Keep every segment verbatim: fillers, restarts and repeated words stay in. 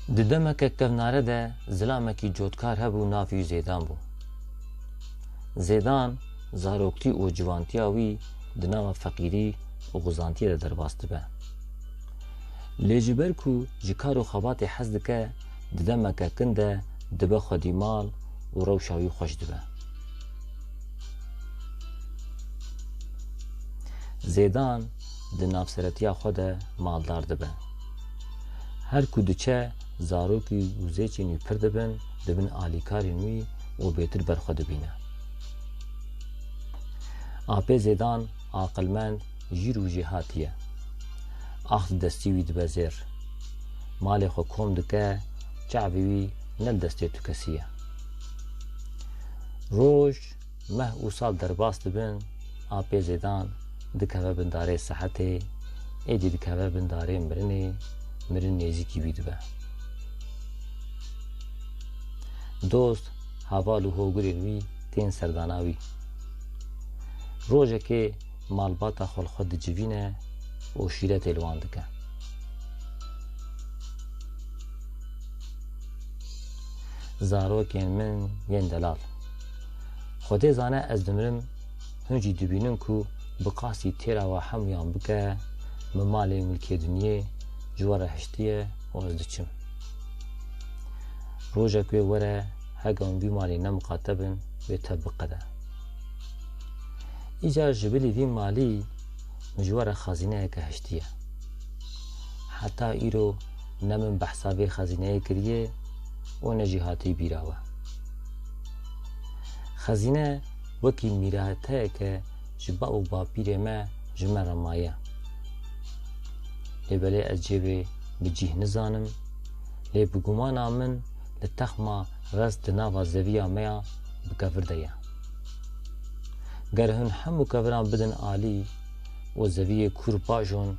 Di demeke kevnare de zilamekî cotkar hebû, navê wî Zêdan bû. Zêdan zaroktî û ciwantiya wî di nava feqîrî û xizantiyê de derbas dibe. Lê ji ber ku ji kar û xebatê hez dike, di demeke kin de dibe xwedî mal û rewşa wî xweş dibe. Zêdan di navseretiya xwe de maldar dibe. Her ku diçe, zarokî û zêçên wî pir dibin, dibin alîkarên wî û bêtir ber xwe dibîne. Apê Zêdan aqilmend, jîr û jêhatî ye. Ax di destî wî dibe zêr. Malê xwe kom dike, çavê wî ne li destê tu kesî ye. Roj, meh û sal derbas dibin, apê Zêdan dikeve bin darê sihetê, êdî dikeve bin darê mirinê, mirin nêzîkî wî dibe. Dost, heval û hogirên wî tên serdana wî. Rojekê malbata xwe li xwe dicivîne û şîretê li wan dike. Zarokên min yên delal. Xwedê zane ez dimirim, hûn jî dibînin ku bi qasî têra we hemûyan bike, min malê milkê dinyê ji we re hiştiye û ez diçim. Rojek wê were, hege hûn vî malê nemiqate bin, wê tev biqede. Îcar ji bilî vî malî min ji we re xezîneyeke hiştiye. Heta îro ne min behsa vê xezîneyê kiriye û ne jî hatiye bîra we. Xezîne wekî mîrateyeke ji bav û bapîrê me ji me re maye. Lê belê ez cihê wê bi cih nizanim, lê bi gumana min li texma rez di nava zeviya me ya bi kevir de ye. Ger hûn hemû keviran bidin alî û zeviyê kûr bajon,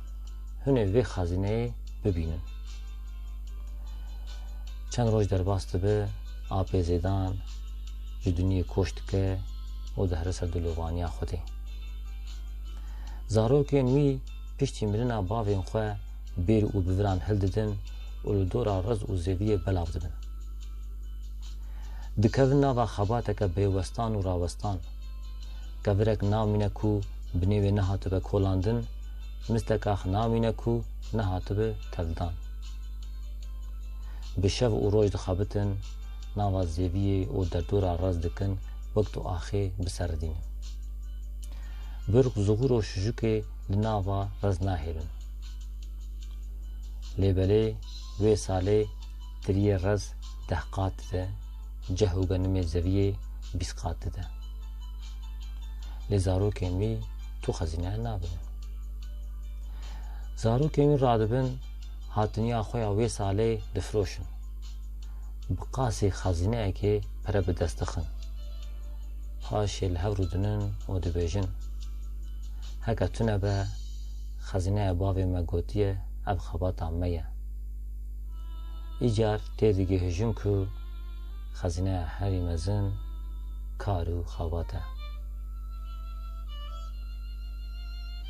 hûn ê vê xezîneyê bibînin. Çend roj derbas dibe, apê Zêdan ji dinyê koç dike û dihrise dilovaniya Xwedê. Zarokên wî piştî mirina bavên xwe bêr û biviran hildidin û li dora rez û zeviyê belav dibin. Dikevin nava xebateke bêwestan û rawestan. Kevirek namîne ku binê wê nehatibe kolandin, misteka xwe namîne ku nehatibe tevdan. Bi şev û roj dixebitin, nava zeviyê û derdora rez dikin, wek tu axê bi ser re dînin. Birq, zixûr û şijikê li nava rez nahêlin. Lê belê wê salê tiriyê rez deh qat dide, ceh û genimê zeviyê bîst qat dide. Lê zarokên wî tu xezîneye nabin. Zarokên wî radibin, hatiniya xwe ya wê salê difiroşin. Bi qasî xezîneyekê pere bi dest dixin. Paşê li hev rûdinin û dibêjin, heke tune be, xezîneya bavê me gotiye, ev xebata me ye. Îcar têdigihîjin ku xezîneya herî mezin kar û xebat e.